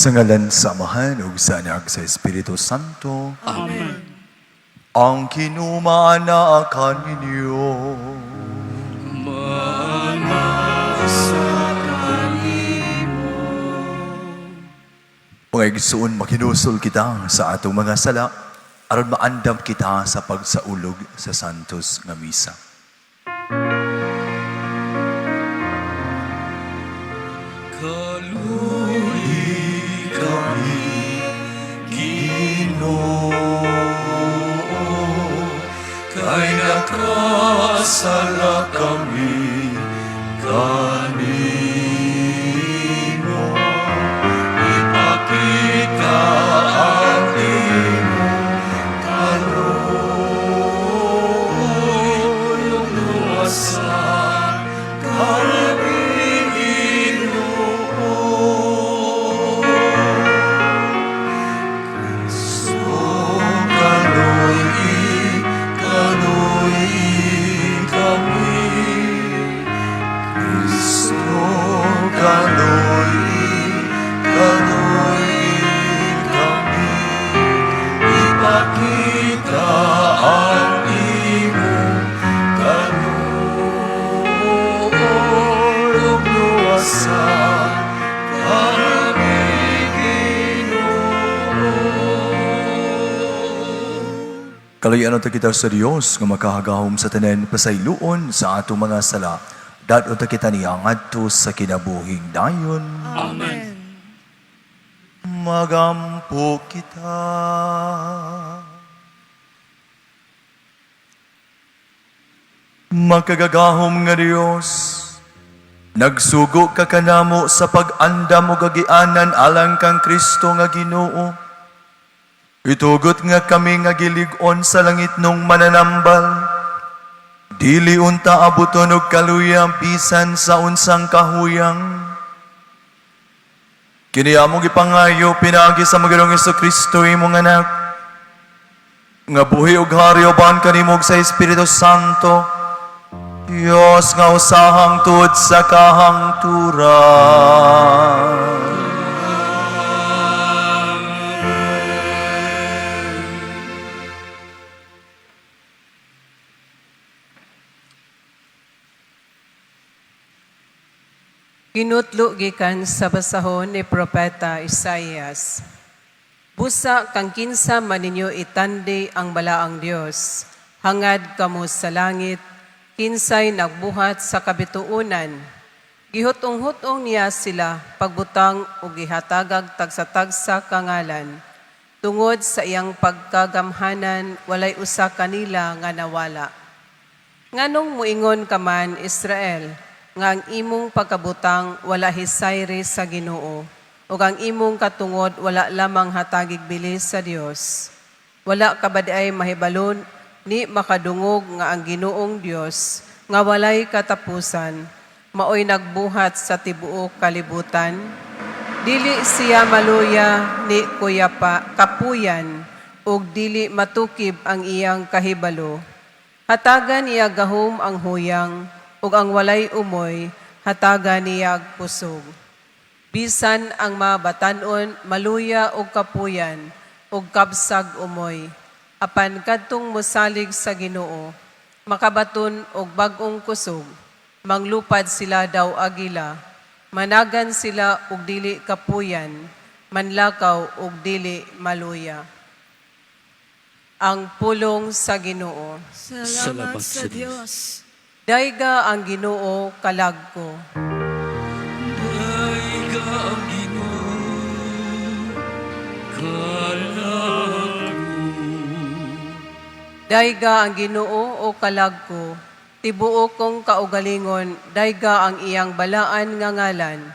Sa ngalan sa Amahan ug sa Anak, sa Espiritu Santo. Amen. Ang Ginoo maanaa kaninyo. Sa kanimo. Mga igsoon, makinusol kita sa atong mga sala aron maandam kita sa pagsaulog sa Santos nga Misa. Kaluyoi kami, Ginoo, kay nakasala kami kanimo. Ipakita ang imong kaluoy, luwasa kami, Ginoo. Kristo, kaluoyi, kaluoyi kami. Kristo, kaluoyi, kaluoyi kami. Ipakita ang imong kaluoy ug luwasa kami, Ginoo. Kaluoyan unta kita sa Dios nga makahagahom sa tanan, pasayloon sa atong mga sala. Dad-on ta kita niya ngadto sa kinabuhing dayon. Amen. Magampo kita. Makagagahom nga Dios, nagsugo ka kanamo sa pag-andam ug agianan alang kang Kristo nga Ginoo. Itugot nga kami nga gilig-on sa langit nung mananambal. Dili unta abuton og kaluya bisan sa unsang kahuyang. Kini among gipangayo pinaagi sa Ginoong Kristo, imong Anak, nga buhi ug hari uban kanimo ug sa Espiritu Santo, Dios nga usa hangtod sa kahangturan. Ginutlo gikan sa basahon ni Propeta Isaias. Busa kang kinsa man ninyo itandi ang balaang Dios, hangad kamo sa langit, kinsay nagbuhat sa kabituonan. Gihutong-hutong niya sila pagbutang og gihatagag tagsa-tagsa kangalan. Tungod sa iyang pagkagamhanan, walay usa kanila nga nawala. Nganong muingon ka man, Israel, nga ang imong pagkabutang wala hisayre sa Ginoo, ug ang imong katungod wala lamang hatagig bili sa Dios? Wala ka ba diay mahibalon ni makadungog nga ang Ginoong Dios nga walay katapusan maoy nagbuhat sa tibuok kalibutan? Dili siya maluya ni kuyapa kapuyan ug dili matukib ang iyang kahibalo. Hatagan niya gahom ang huyang ug ang walay umoy hatagan niya kusog. Bisan ang mabatan-on maluya og kapuyan ug kabsag umoy, apan kadtong mosalig sa Ginoo makabaton og bag-ong kusog. Manglupad sila daw agila, managan sila og dili kapuyan, manlakaw og dili maluya. Ang pulong sa Ginoo. Salamat sa Dios. Dayga ang Ginoo, kalag ko. Dayga ang Ginoo, kalag ko. Dayga ang Ginoo, o kalag ko. Tibuok kong kaugalingon, dayga ang iyang balaan nga ngalan.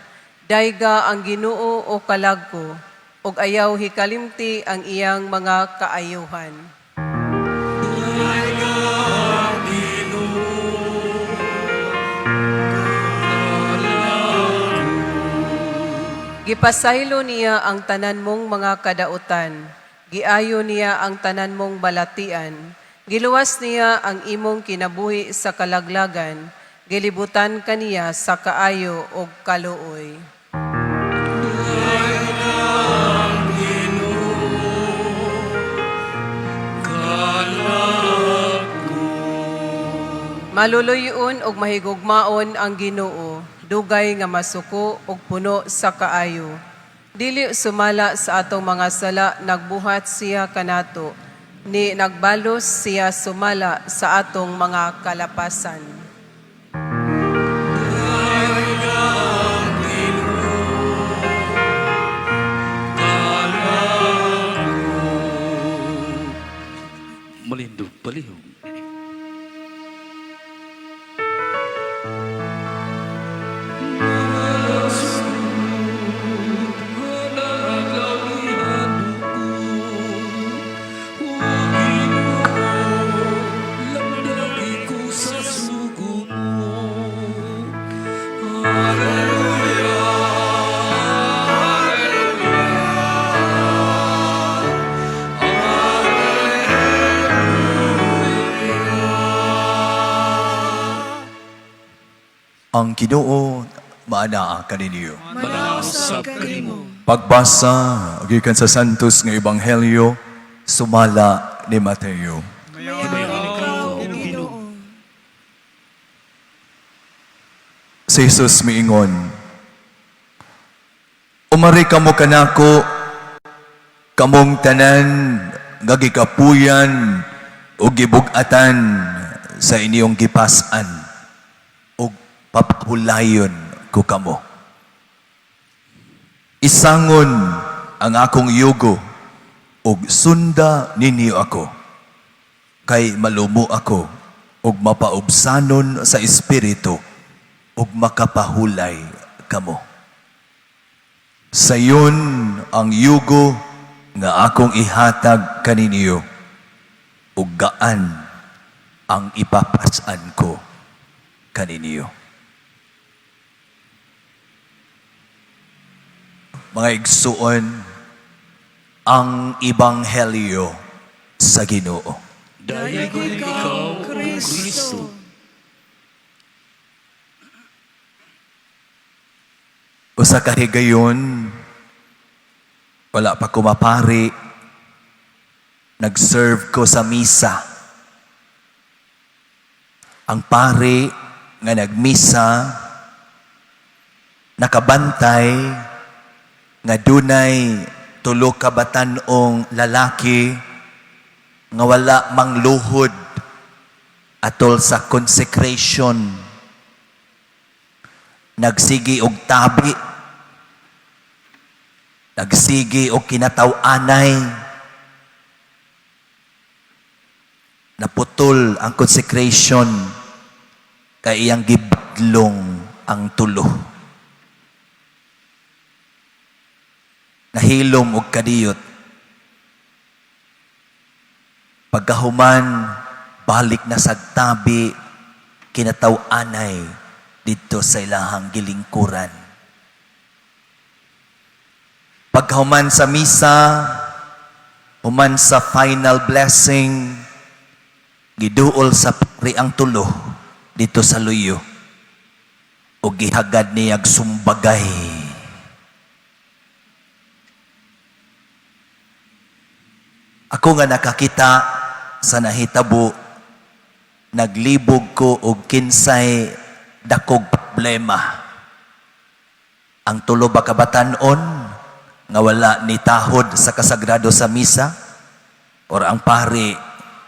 Dayga ang Ginoo, o kalag ko, ug ayaw hikalimti ang iyang mga kaayuhan. Dayga ang Ginoo, kalag ko. Gipasaylo niya ang tanan mong mga kadautan. Giayo niya ang tanan mong balatian. Giluwas niya ang imong kinabuhi sa kalaglagan. Gilibutan kaniya sa kaayo ug kaluoy. Dayga Maluluyon og mahigugmaon ang Ginoo, dugay nga masuko ug puno sa kaayo. Dili sumala sa atong mga sala nagbuhat siya kanato, ni nagbalos siya sumala sa atong mga kalapasan. Malindog palihog. Ang Ginoo maanaa kaninyo. Manausap kanimo. Pagbasa gikan sa Santos nga Ebanghelyo sumala ni Mateo. Si Jesus miingon, "Umari kamo kanako, kamong tanan nga gikapuyan ug gibug-atan sa inyong gipas-an, ug papahulayon ko kamo. Isangon ang akong yugo ug sunda ninyo ako, kay malumo ako ug mapaubsanon sa espiritu ug makapahulay kamo. Sayon ang yugo nga akong ihatag kaninyo ug gaan ang ipapas-an ko kaninyo." Mga igsuon, ang ebanghelyo sa Ginoo. Daygon ikaw, Kristo. Usa ka higayon, wala pa ko mapari, nag-serve ko sa misa. Ang pari nga nagmisa, nakabantay nga dunay tulo ka batan-ong lalaki nga wala mangluhod atol sa consecration, nagsigi og tabi, nagsigi og kinataw-anay, naputol ang consecration kay iyang gibadlong ang tulo. Nahilom og kadiyot. Pagkahuman, balik na sa tabi, kinataw-anay didto sa ilahang gilingkuran. Pagkahuman sa misa, human sa final blessing, giduol sa pari ang tulo didto sa luyo o gihagad niyag sumbagay. Ako nga nakakita sa nahitabo, naglibog ko og kinsay dakog problema. Ang tulo ba ka batan-on nga wala ni tahod sa kasagrado sa misa or ang pari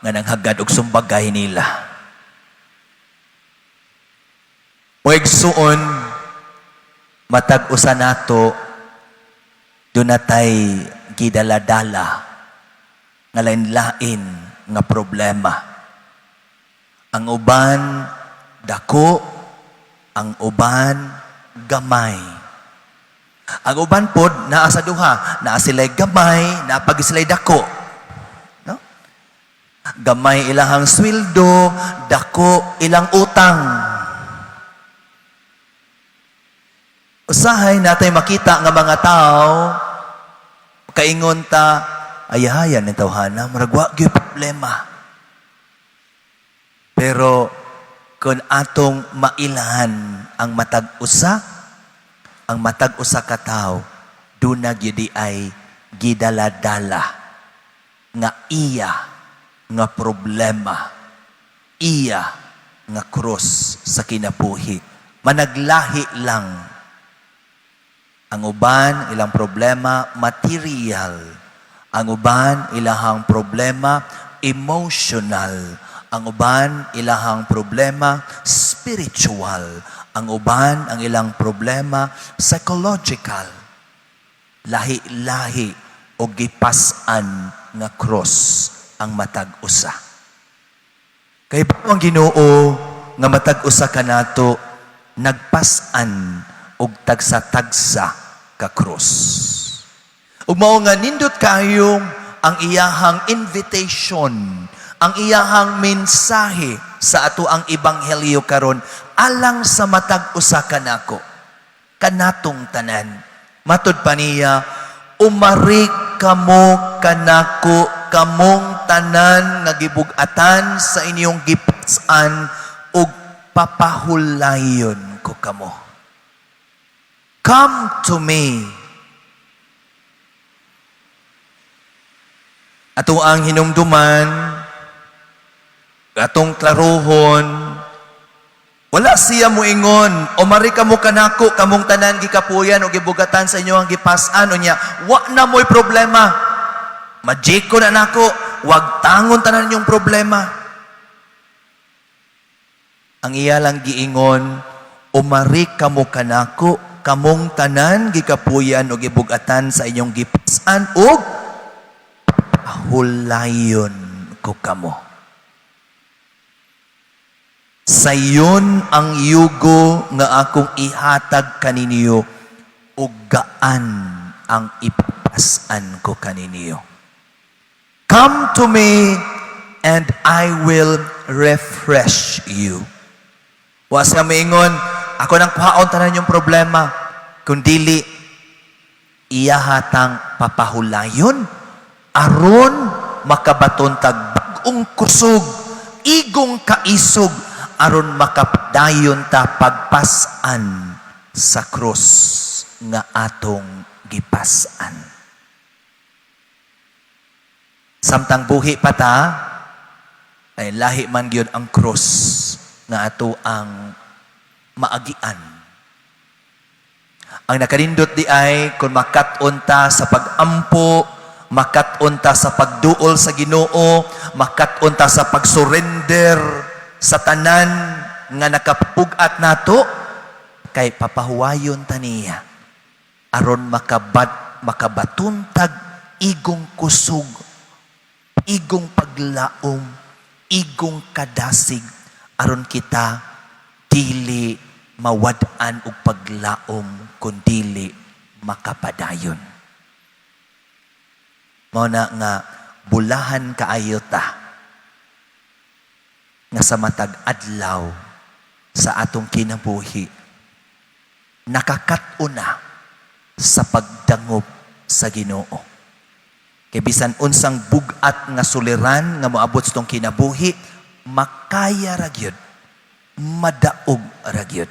nga nanghagad og sumbagay nila? O igsuon, matag usa nato dunatay gidaladala nga lain-lain nga problema. Ang uban dako, ang uban gamay. Ang uban pod naa sa duha, naa sila'y gamay, naa pag sila'y dako. No? Gamay ilahang sweldo, dako ilang utang. Usahay natay makita nga mga tao, kaingon ta, "Ayahayan ni tawhana, murag wa gyud problema." Pero kung atong mailhan ang matag usa, ang matag usa ka tawo, duna gyud ay gidaladala nga iya nga problema, iya nga krus sa kinabuhi. Managlahi lang. Ang uban, ilang problema, material. Ang uban, ilahang problema, emotional. Ang uban, ilahang problema, spiritual. Ang uban, ang ilang problema, psychological. Lahi-lahi o gipas-an nga cross ang matag usa. Kay ba ang Ginoo nga matag usa kanato nagpas-an og tagsa-tagsa ka cross. Ug mao nga nindot kaayo ang iyahang invitation, ang iyahang mensahe sa ato ang ebanghelyo karon alang sa matag usa kanako, kanatong tanan. Matud pa niya, "Umari kamo kanako, kamong tanan nga gibug-atan sa inyong gipas-an, ug papahulayon ko kamo." Come to me. Ato ang hinumduman, atong klarohon, wala siya muingon, "Umari kamo kanako, kamong tanan gikapuyan o gibugatan sa inyo ang gipasan," unya wa na mo'y problema. Majiko na nako, wag tangon tanan inyong problema. Ang iya lang giingon, "Umari kamo kanako, kamong tanan gikapuyan o gibugatan sa inyong gipasan, ug hulayon ko kamo. Sayon ang yugo nga akong ihatag kaninyo, ug gaan ang ipapasan ko kaninyo." Come to me and I will refresh you. Wa siya moingon, "Ako nang kuhaon tanan yung problema," kundili iyahatang papahulayon aron makabaton tag bag-ong kusog, igong kaisog, aron makapadayon ta pagpas-an sa krus nga atong gipas-an. Samtang buhi pa ta, ay lahi man gyud ang krus nga ato ang maagian. Ang nakanindot di ay kung makat-on ta sa pag-ampo, makat-on ta sa pagduol sa Ginoo, makat-on ta sa pag-surrender sa tanan nga nakapug-at nato, kay papahuwayon ta niya aron makabatuntag igong kusog, igong paglaom, igong kadasig, aron kita dili mawad-an og paglaom kun dili makapadayon. Mao na nga bulahan kaayo ta nga sa matag adlaw sa atong kinabuhi nakakat-on na sa pagdangop sa Ginoo. Kay bisan unsang bug-at nga suliran nga moabot sa atong kinabuhi, makaya ra gyud, madaog ra gyud.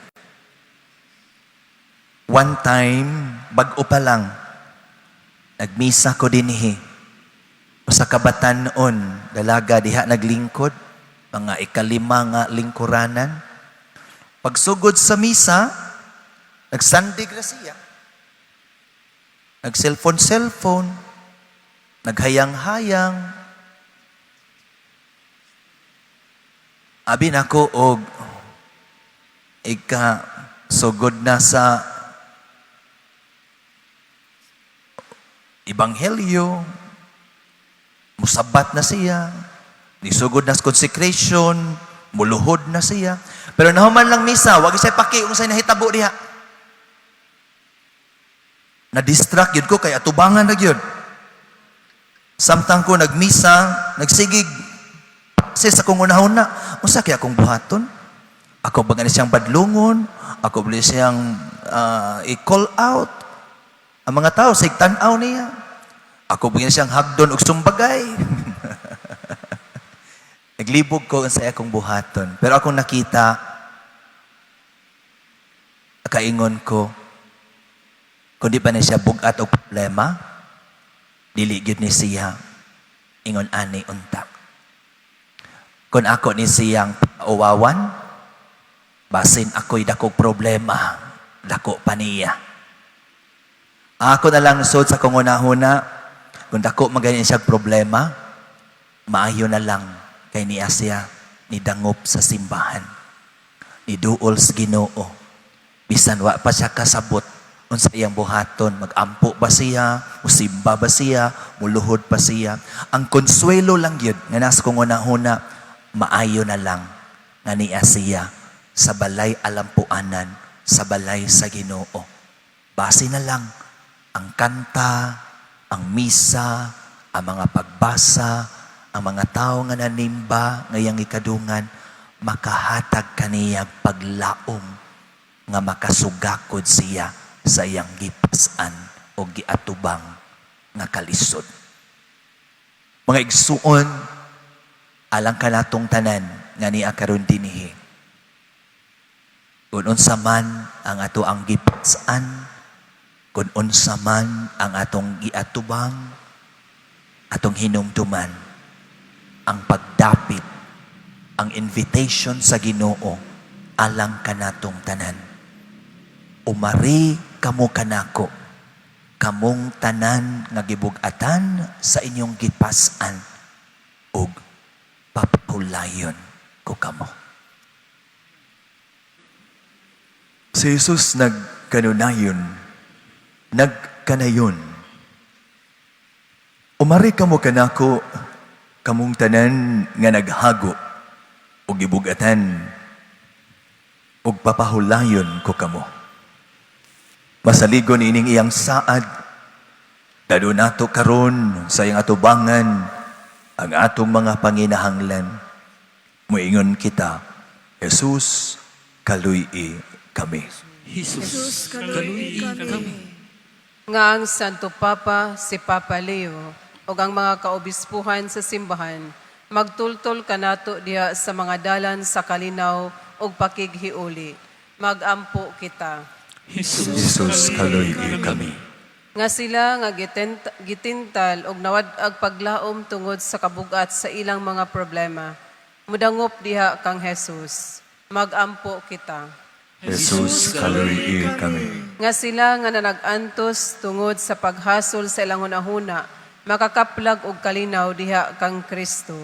One time, bag-o pa lang, nagmisa ko dinhi. Usa ka batan-on, dalaga diha naglingkod, mga ikalima nga lingkuranan. Pagsugod sa misa, nagsandig na siya. Nag-cellphone-cellphone, naghayang-hayang. Abi nako og ika sugod na sa ebanghelyo, musabat na siya, nisugod na sa consecration, muluhod na siya. Pero nahuman lang misa, wag siya paki kung sa'y nahitabo diha. Na-distract yun ko kay atubangan na yun. Samtang ko nagmisa, nagsigig siya sa akong unahuna, unsa kaya akong buhaton? Ako ba gani siyang badlungon? Ako ba siyang i-call out? Ang mga tao, sig tan-aw niya. Ako ba gani siyang hagdon og sumbagay? Naglibog ko sa akong buhaton. Pero akong nakita, kaingon ko, kung di pa na siya bugat og problema, dili gyud ni siya ingon ani unta. Kung ako ni siyang uwawan, Basin ako'y dakog problema, dako pa niya. Ako na lang sud sa kong hunahuna, kung dako man gani siya problema, maayo na lang kay niya siya nidangop sa simbahan. Niduol sa Ginoo. Bisan wa pa siya kasabot unsa iyang buhaton, magampo ba siya, musimba ba siya, muluhod pa siya. Ang konsuelo lang yun, nga nasa kong hunahuna, maayo na lang nga niya siya sa balay alampuanan, sa balay sa Ginoo. Base na lang ang kanta, ang misa, ang mga pagbasa, ang mga tao nga nanimba ngayang ikadungan, makahatag kaniya paglaom nga makasugakod siya sa iyang gipas-an o giatubang nga kalisod. Mga igsuon, alang kanatong tanan nga niya karon dinhi. Kung unsa man ang ato ang gipas-an, kung unsa man ang atong giatubang, atong hinumduman, ang pagdapit, ang invitation sa Ginoo alang kanatong tanan. Umari kamo kanako, kamong tanan nga gibug-atan sa inyong gipas-an ug papahulayon ko kamo. Si Jesus nagkanunayon, nagkanayon. Umari kamo kanako, kamong tanan nga naghago ug gibug-atan ug papahulayon ko kamo. Masaligon ining iyang saad, dado nato karon sa iyang atubangan ang atong mga panginahanglan. Muingon kita, Jesus, kaluy-i kami. Jesus, kaluy kami. Nga ang Santo Papa, si Papa Leo, ug ang mga kaobispuhan sa simbahan, magtultol kanato diha sa mga dalan sa kalinaw ug pakighiuli. Magampo kita. Jesus, Jesus, kaluy-i kami. Nga sila nga gitintal og nawad-ag paglaom tungod sa kabugat sa ilang mga problema. Mudangop diha kang Jesus. Magampo kita. Jesus, kaluy-i kami. Nga sila nga nanag-antos tungod sa paghasol sa ilang hunahuna, makakaplag og kalinaw diha kang Kristo.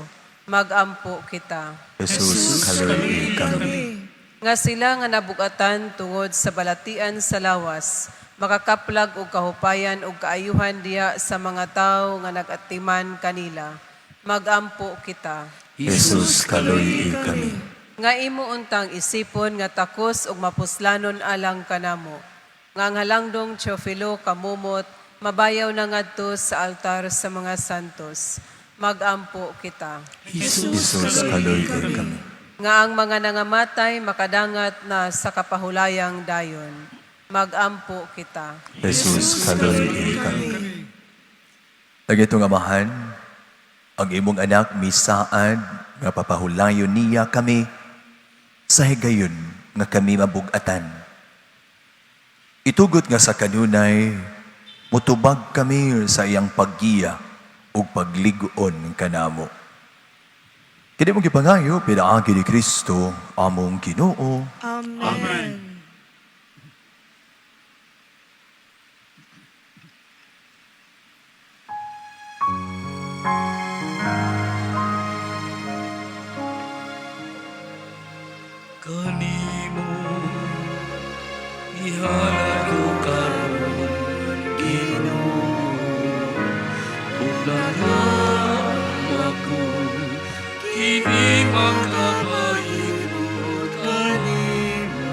Magampo kita. Jesus, kaluy-i kami. Nga sila nga nabugatan tungod sa balatian sa lawas, makakaplag og kahupayan og kaayuhan diha sa mga tawo nga nag-atiman kanila. Magampo kita. Jesus, kaluy-i kami. Nga imo untang isipon nga takos ug mapuslanon alang kanamo. Nga ang halangdong Teofilo kamumot, mabayaw na ngadto sa altar sa mga santos. Magampo kita. Jesus, kaluy-i kami. Nga ang mga nangamatay makadangat na sa kapahulayang dayon. Magampo kita. Jesus, kaluy-i kami. Dagitong Amahan, ang imong anak misaad nga papahulayon niya kami sa higayon nga kami mabugatan. Itugot nga sa kanunay, mutubag kami sa iyang paggiya ug pagligon kanamo. Kini mong gipangayo pinaagi ni Kristo among Ginoo. Amen. Kanimo ihalad ko karon, Ginoo, ug ako kini makapahimot kanimo.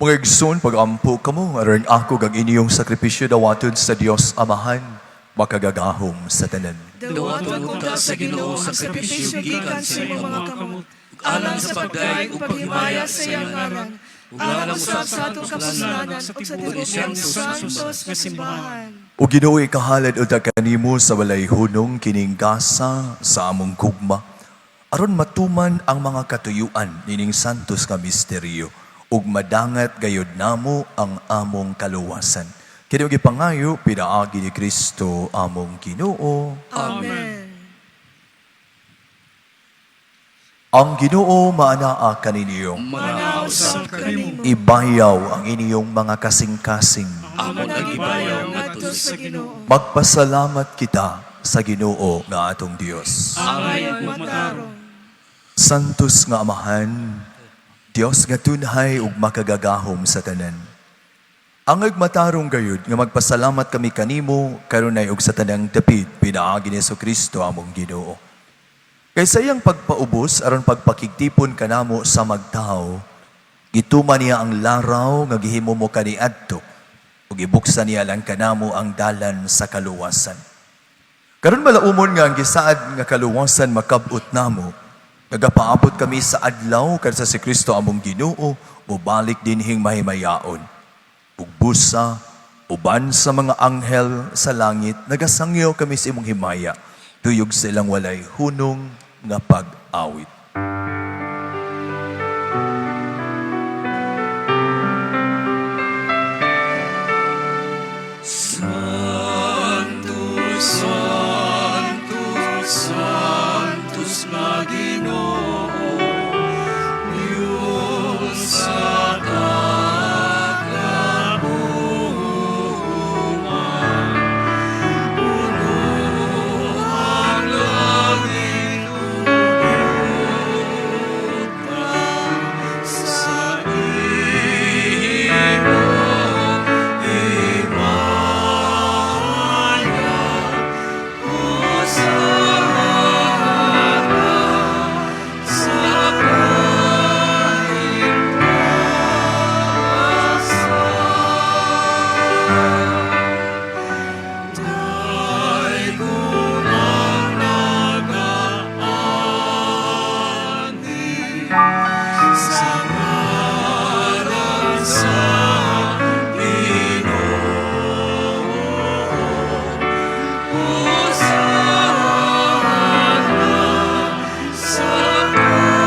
Mga igsoon, pag-ampo kamo, aron ako kag inyong sakripisyo dawaton sa Dios Amahan, makagagahom sa tanan. Dawaton unta sa Ginoo ang sakripisyo gikan sa imong mga kamot, alang sa pagdayeg ug paghimaya sa iyang ngaran, ug alang usab sa atong kapuslanan ug sa tibuok niyang santos nga simbahan. O Ginoo, ikahalad unta kanimo sa walay hunong kining gasa sa among gugma, aron matuman ang mga katuyuan nining santos nga misteryo ug madangat gayud namo ang among kaluwasan. Kini og gipangayo pinaagi ni Kristo among Ginoo. Amen. Ang Ginoo maanaa kaninyo. Manaa usab kanimo. Ibayaw ang inyong mga kasing-kasing. Amon ang gibayaw ngadto sa Ginoo. Magpasalamat kita sa Ginoo nga atong Dios. Angay ug matarong. Santos nga Amahan, Dios nga tunhay ug makagagahom sa tanan. Angay matarong gayud nga magpasalamat kami kanimo karunay ug sa tanang dapit pinaagi ni Kristo among Ginoo. Kay sa iyang pagpaubos aron pagpakigtipon kanamo sa magtawo, gituman niya ang laraw nga gihimo mo kaniadto ug gibuksan niya lang kanamo ang dalan sa kaluwasan. Karon malaumon nga ang gisaad nga kaluwasan makab-ot namo. Nagapaabot kami sa adlaw kadto si Kristo among Ginoo mobalik dinhing mahimayaon. Ug busa uban sa mga anghel sa langit, nagasangyaw kami sa imong himaya, duyog sa ilang walay hunong nga pag-awit. Santo, Santo, Santos nga Ginoo, Diyos sa kakabuhuman. Puno ang langit ug yuta sa imong himaya. Hosana sa kahimtasan. Daygon ang nagaanhi sa ngalan sa Ginoo. Hosana sa kahimtasan.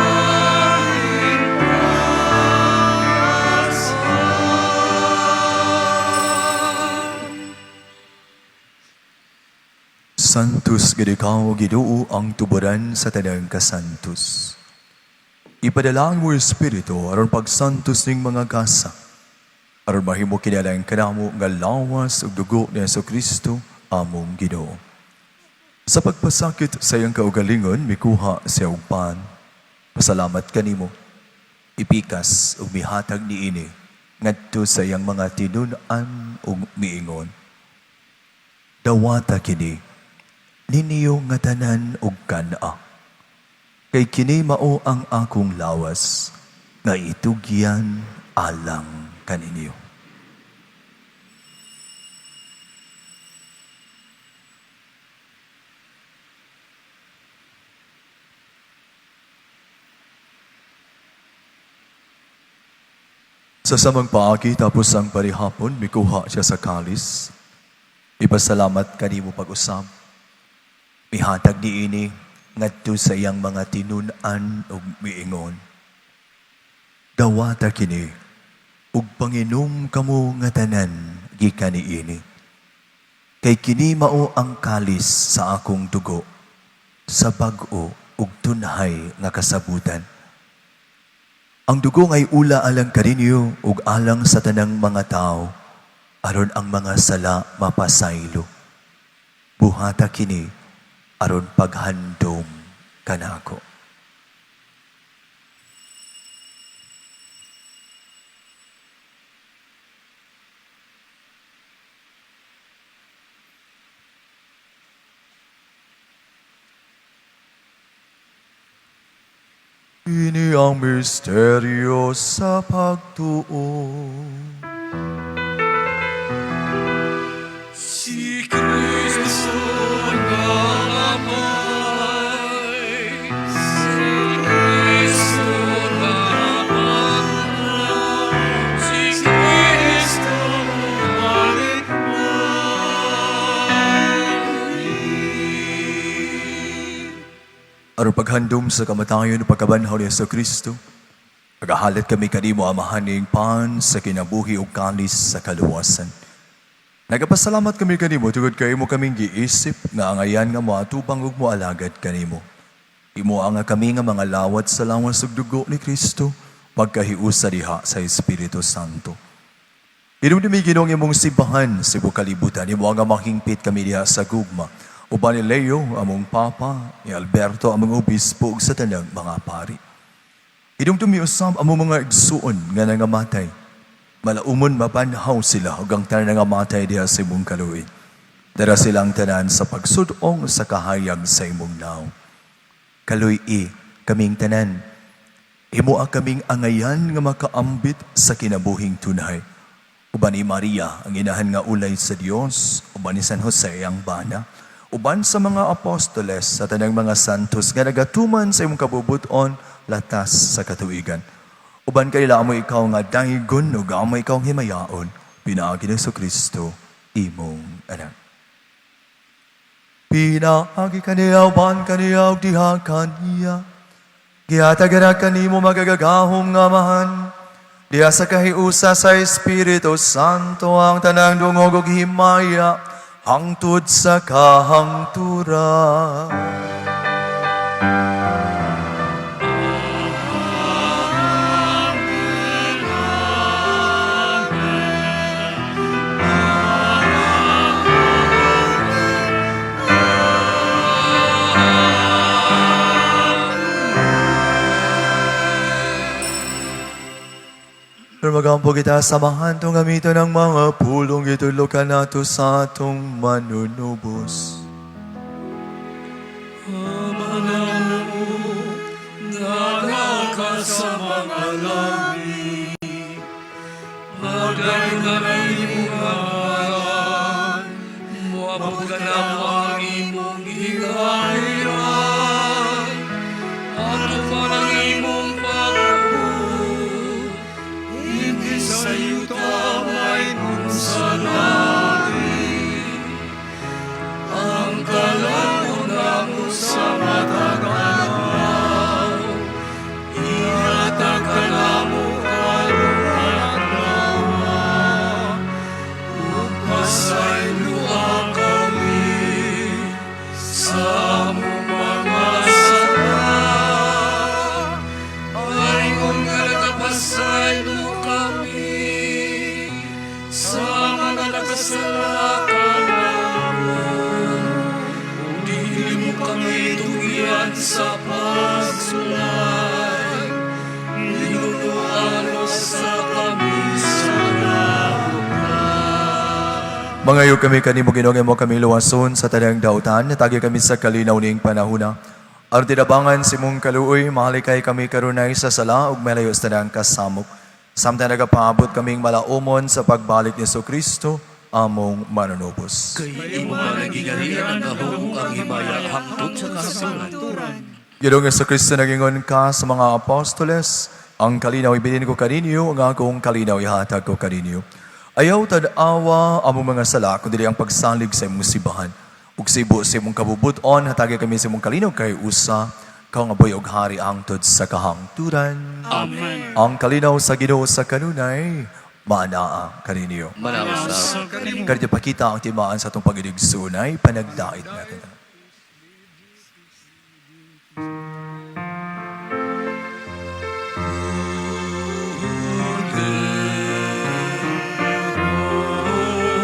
Santos gid ikaw, Ginoo, ang tuburan sa tanang kasantos. Ipadala ang imo Espiritu aron pagsantos ning mga gasa, aron mahimo kinalang kanamo nga lawas ug dugo ni Hesus Kristo among Ginoo. Sa pagpasakit sa iyang kaugalingon, mikuha siya og pan. Pasalamat kanimo. Ipikas ug mihatag niini ngadto sa iyang mga tinun-an ug miingon: "Dawata kini ninyo nga tanan og kan-a. Kay kini mao ang akong lawas nga itugyan alang kaninyo." Sa samang paagi tapos ang parihapon, mikuha siya sa kalis. Ipasalamat kanimo pag-usab. Mihatag niini ngadto sa iyang mga tinun-an ug miingon: "Dawata kini ug panginom kamo nga tanan gikan niini. Kay kini mao ang kalis sa akong dugo sa bag-o ug tunhay nga kasabutan. Ang dugo ngay ula alang kaninyo ug alang sa tanang mga tao aron ang mga sala mapasaylo. Buhata kini aron paghandom kanako." Ini ang misteryo sa pagtuo. Si Kristo nangamatay, si Kristo nabanhaw, si Kristo bumalik na. Aron paghandom sa kamatayon ug pagkabanhaw ni Hesus Kristo, pagahalit kami kanimo, Amahan, ning pan sa kinabuhi ug kalis sa kaluwasan. Nagapasalamat kami kanimo tungod kay imo kaming giisip nga angayan nga moatubang ug moalagad kanimo. Imo nga kami nga mga lawat sa lawas ug dugo ni Kristo, pagkahiusa diha sa Espiritu Santo. Hinumdumi, Ginoo, ang imong simbahan sa tibuok kalibutan. Imo nga mahingpit kami diha sa gugma. Uban ni Leo, among Papa, ni Alberto, among Obispo, ug sa tanang mga pari. Hinumdumi usab among mga igsuon nga nangamatay. Malaumon mabanhaw sila ug ang tanan nangamatay diha sa imong kaluoy. Dara silang tanan sa pagsudong sa kahayag sa imong nawong. Kaluy-i kaming tanan. Imo ang kaming angayan nga makaambit sa kinabuhing tunay. Uban ni Maria, ang inahan nga ulay sa Dios, uban ni San Jose ang bana, uban sa mga apostoles sa tanang mga santos nga nagatuman sa imong kabubuton latas sa katuigan. Uban kanila amo ikaw nga daygon ug amo ikaw himayaon, pinaagi ni Kristo imong anak. Pinaagi kaniya, uban kaniya, ug diha kaniya. Gihatag kanimo makagagahom nga Amahan. Diha sa kahiusa sa Espiritu Santo ang tanang dungog ug himaya hangtod sa kahangturan. Pero magampo kita, samahan tong gamiton ng mga pulong gitudlo kanato sa atong manunubos. Ama namo, nga naa ka sa mga langit, Magdayeg ang imong ngalan, Moabot kanamo ang imong gingharian, Atuman ang imong pagbuot, dinhi sa yuta maingon sa langit. Ang kalan-on namo sa matag adlaw, ihatag kanamo karong adlaw, ug pasayloa kami sa among mga sala, ingon nga nagapasaylo kami sa mga nakasala kanamo. Ug dili mo kami tugyan sa pagsulay, Linunuan sa kami sa dautan. Mangayo kami kanimo, Ginoo, mo kami luwason sa tanang dautan, hatagi kami sa kalinaw ning panahuna. Aron tinabangan sa imong kaluoy, mahalikay kami karunay sa sala ug malayo sa tanang kasamok. Samtang nagapaabot kaming malaumon sa pagbalik ni Kristo, among manunubos. Kay imo man ang gingharian, ang gahom, ang himaya hangtod sa kahangturan. Ginoong Kristo, nagingon ka sa mga apostoles, "Ang kalinaw ibilin ko kaninyo, ang akong kalinaw ihatag ko kaninyo. Ayaw tan-awa among mga sala, kundi ang pagsalig sa imong simbahan. Ug sa sa imong kabubuton, hatagi kami sa imong kalinaw kay usa, ikaw nga buhi ug hari hangtod sa kahangturan." Amen. Ang kalinaw sa Ginoo sa kanunay, maanaa kaninyo. Manaa usab. Kadto pakita ang timaan sa atong pag-inigsoonay, panagdait natin.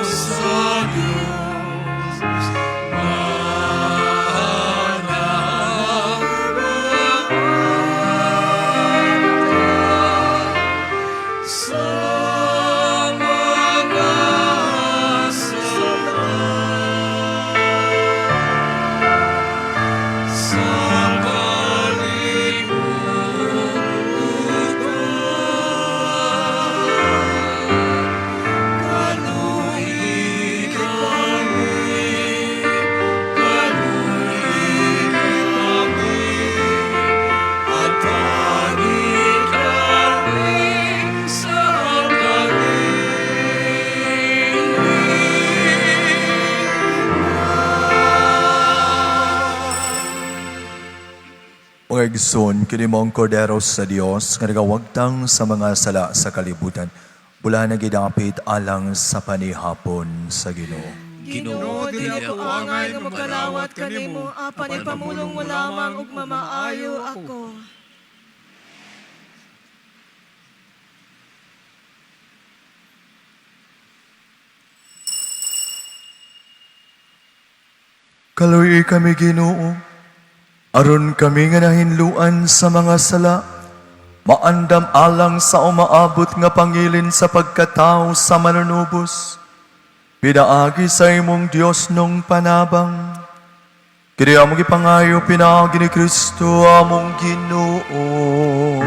Sa Diyos, sa mga sala. Mga igsoon, kini mao ang kordero sa Dios nga nagawagtang sa mga sala sa kalibutan. Bulahan nga gidapit alang sa panihapon sa Ginoo. Ginoo, dili ako angay nga makalawat kanimo, apan ipamulong mo lamang ug mamaayo ako. Kaluoyi kami, Ginoo, aron kami nga nahinluan sa mga sala, maandam alang sa umaabot nga pangilin sa pagkatao sa manunubos. Pinaagi sa imong Dios nung panabang. Kini among gipangayo pinaagi ni Kristo among Ginoo.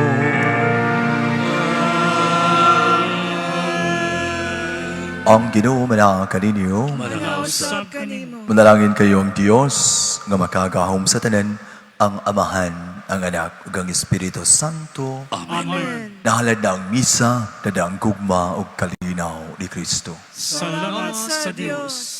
Ang Ginoo manaa kaninyo. Usab kanimo. Manalangin kayong Dios nga makagahom sa tanan, ang Amahan, ang Anak, ug ang Espiritu Santo. Amen. Nahalad na ang misa, dada ang gugma ug kalinaw ni Kristo. Salamat sa Dios.